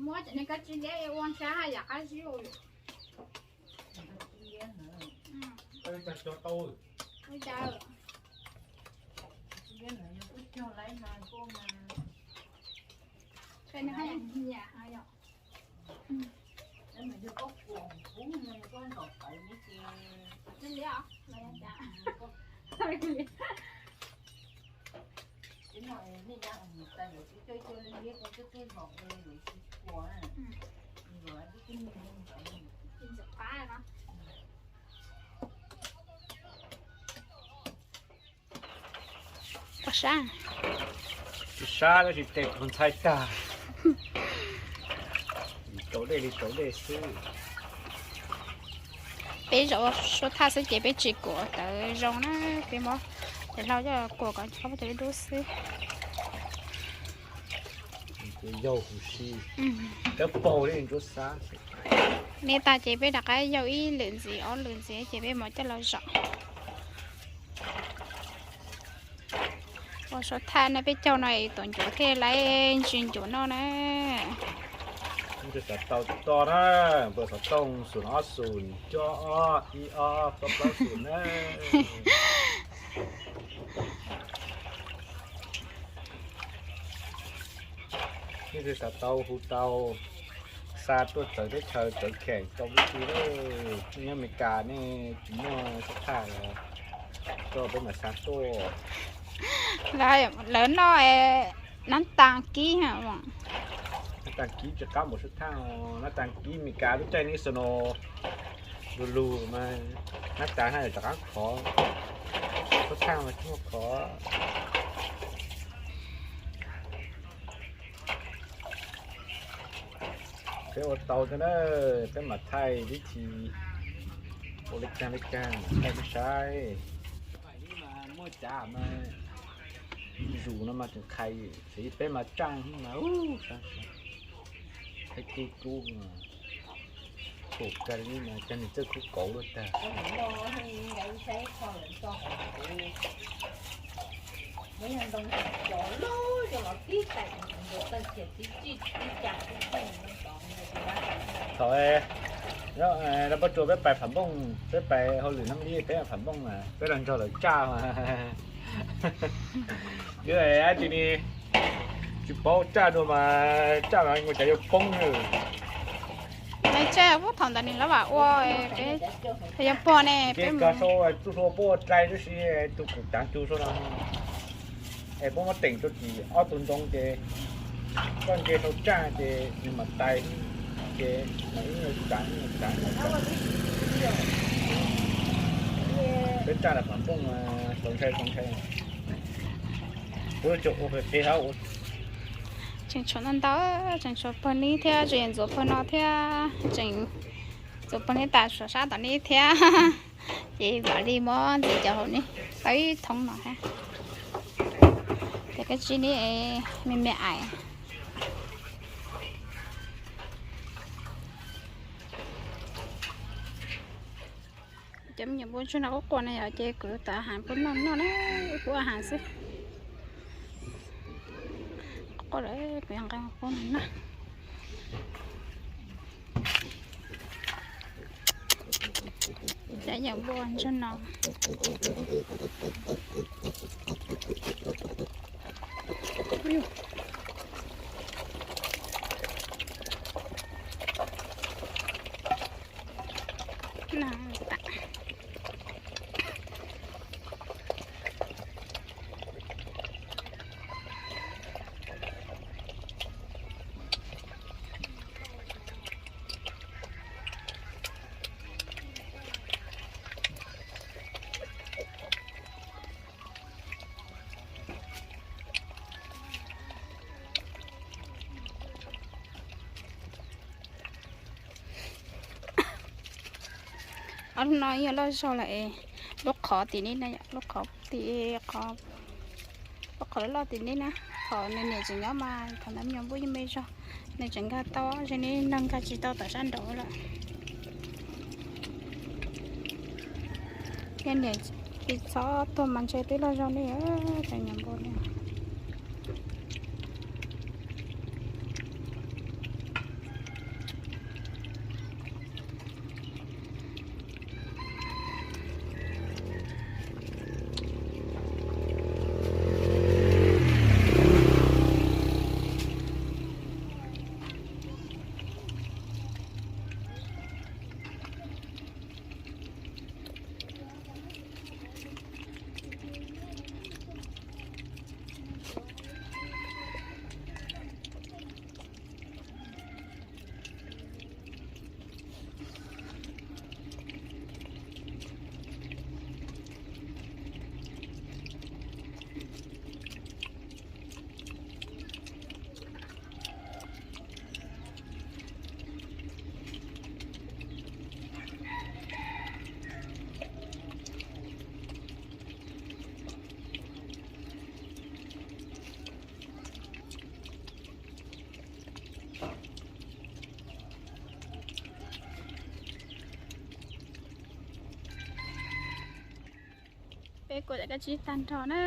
Muab cov niag kab tsib liab ua ntsa yam qab zib. Pom sab, tsis sab tab sis tes kuv ntxhais tag. Tsaus dej li tsaus dej xwb. Peb zaum suab thaj xwb ces peb tsis kuam tawv zoo na, peb muab tes hlau coj kuam kom ncho cov dub dub xwb. Yau huv si, cov paug li ntsuab xab. Me tag ces peb rov qab yau ib lwm ntxiv ob lwm ntxiv ces peb mam coj los zom. Ua suab thaj no peb caug no es tom ncuav thiaj laiv ntsis ncuav noj na. Xav tau toj na, npawg xov tooj xum ob xum cuaj ob ib ob plaub plaub xum na. Nej twg xav tau hu tau, xa tuaj txawv teb chaws txawv kheem tau lub si lawm. Nej nyob Amelikas nej tsis muaj suab thaj los coj peb mam xa tuaj. Lawv noj nab tas kib, nab tas kib tsis qab npaum suab thaj. Nab tas kib Amelikas lub caij neb xo no lug lug mas nab tas haj yam rov qab khov, suab thaj mas tsis muaj khov. Peb ua tau thiab na, peb mam thaij vib thi ua li cas li cas thaij peb saib. Muaj cav mas zus no mas tseem qhais, peb mas tsaj mas ub, qhais kub kub, pum kag li mas cag nws txawj kub kauv luaj tag. Thaum no pab tsuas peb pais pham npooj, peb pais hauj lwm no li peb pham npooj na, peb los nrog lawv tsaj mas. Yog dab tsi ne, tsis paub tsaj dua mas tsaj mas ua cas yuav poob na. Tsaj ub thaum ntawd nws lawv vam ua, peb yuav pog ne, peb mus sau tsuj hlua puab ua dlai tib si, tus kuv taav cug sau no. Es puab muab teem rau tim ob tug ntoo ces koj nce sau tsaj ces nws mam tais, ces mam ib nyuag taav ib nyuag taav. Peb tsaj lam pham npooj mas txaus ntshai txaus ntshai. Kuv tseem ua qis qis hab. Tseem tshuav ntau ntau, tseem tshuav pawg nib thiab, tseem ntxuav pawg no thiab, tseem ntxuav pawg nib tas suav sab tom nib thiab. Ces vam li muab ntxiv cov hauv nib tau ib thoob no thiab. Ces kab tsib nib me me aim. Cov me nyuam npua ntsuag no quaj quaj na yom, ces kuv tau a has pub noj noj na, pub a has xwb. Quaj lawm kuv yuav nqa pub noj. Cov nyuam npua ntsuag no. Ob hnub no yog loj zog lawm, lub qhov tim nej na, lub qhov tim, lub qhov loj tim nej na. Thaum nws niam tseem nyob mas thaum ntawd me nyuam npua yeej me zog, nws tseem nkag tau, ze ne nws nkag tsis tau tom sab nraud lawm. Niam tsis txhob tuag mas ntshe twb loj zog li, cov nyuam npua li. Peb kuam zam kab tsib tag nrho na,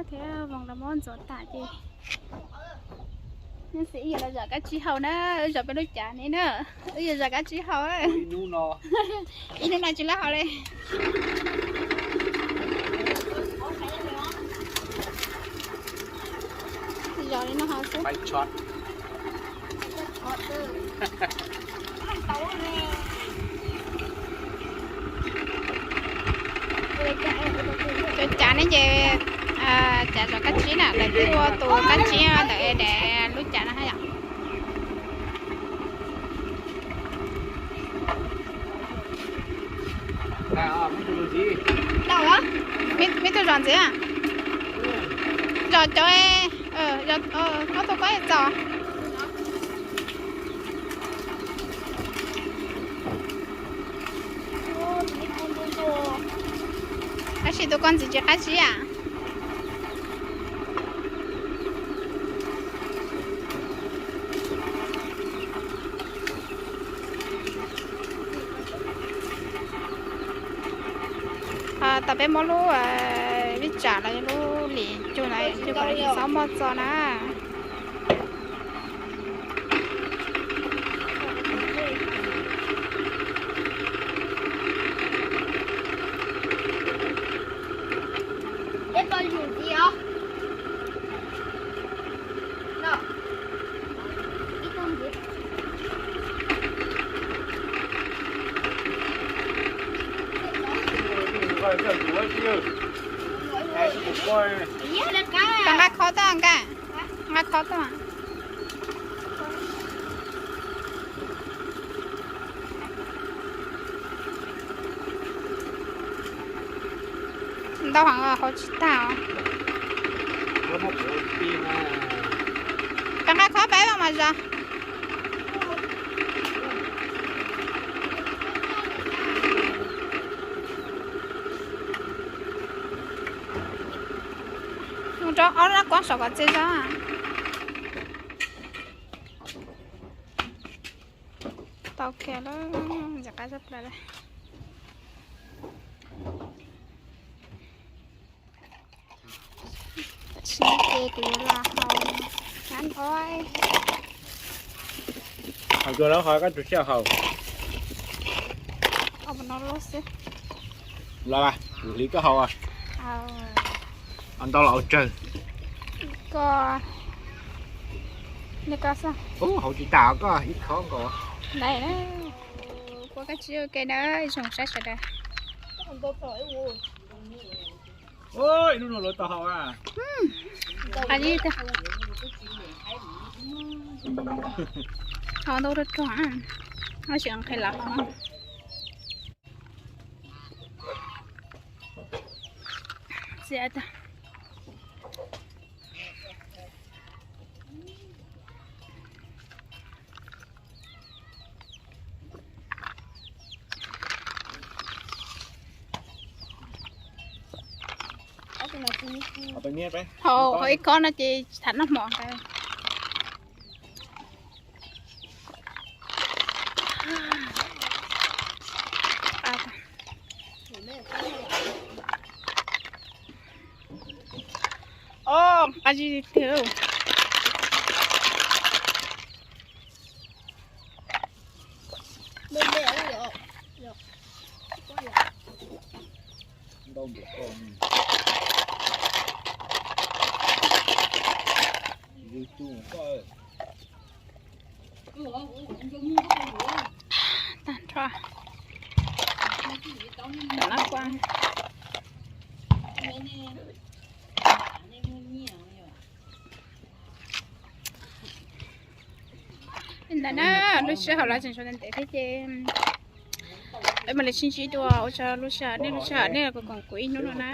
thiab voos los muab ntxuav tas ces. Nyob xwb wb yuav los zam kab tsib haus na, wb zam peb lub cav ne na, wb yuav zam kab tsib haus. Ib hnub no tsis lab haus li. Zam li no haus xwb. Cov cav ne ces cav zam kab tsib na, lawv twb ua tus kab tsib ntawm daim lub cav no haj yom. Meb tug zom ntxiv, zom cov, ob tug koj txaus. Tab sis tus koj ntxiv tsis qab tsib a. Tau peb muab lub vij tsam los lub lim cug na, cug kom nws tsis txhob muaj txo na. Koj nqa khov tau, nqa, nqa khov tau. Ntau heev, hau tsis tag os. Koj nqa khov peb los mas zos. Mus rau ob lab kuab saum kom txias zog. Tau kiag lawm, ntxim qab tshaj plaws li. Tam sim no ces kuv yuav los haus ngab os. Haus tsuag los haus kab tsib haus. Los, kuv hliv koj haus. Ntau los ua tsawg. Koj Li ko xwb. Ub, hauv tsis tas koj ib khob nkaus. Ntawm na, kuv koj tsis ua ke na, zoo saib sawv daws. Ib lub no lawv tau hau a. Qab zib tiag. Hau ntau rog rog, tab sis nqhis los hau. Txias tag. Hau, hau ib khob no ces tham noj hmo ntag. Ob, qab zib tiag. Tag nrho. Tam no kuaj. Li ntawd na, lub sij hawm los tseem tshuav ntev ntev thiab ces peb mam li sib ntsib dua. Ua tsaug lub sij hawm, nej lub sij hawm nej los koom kuv ib hnub no na.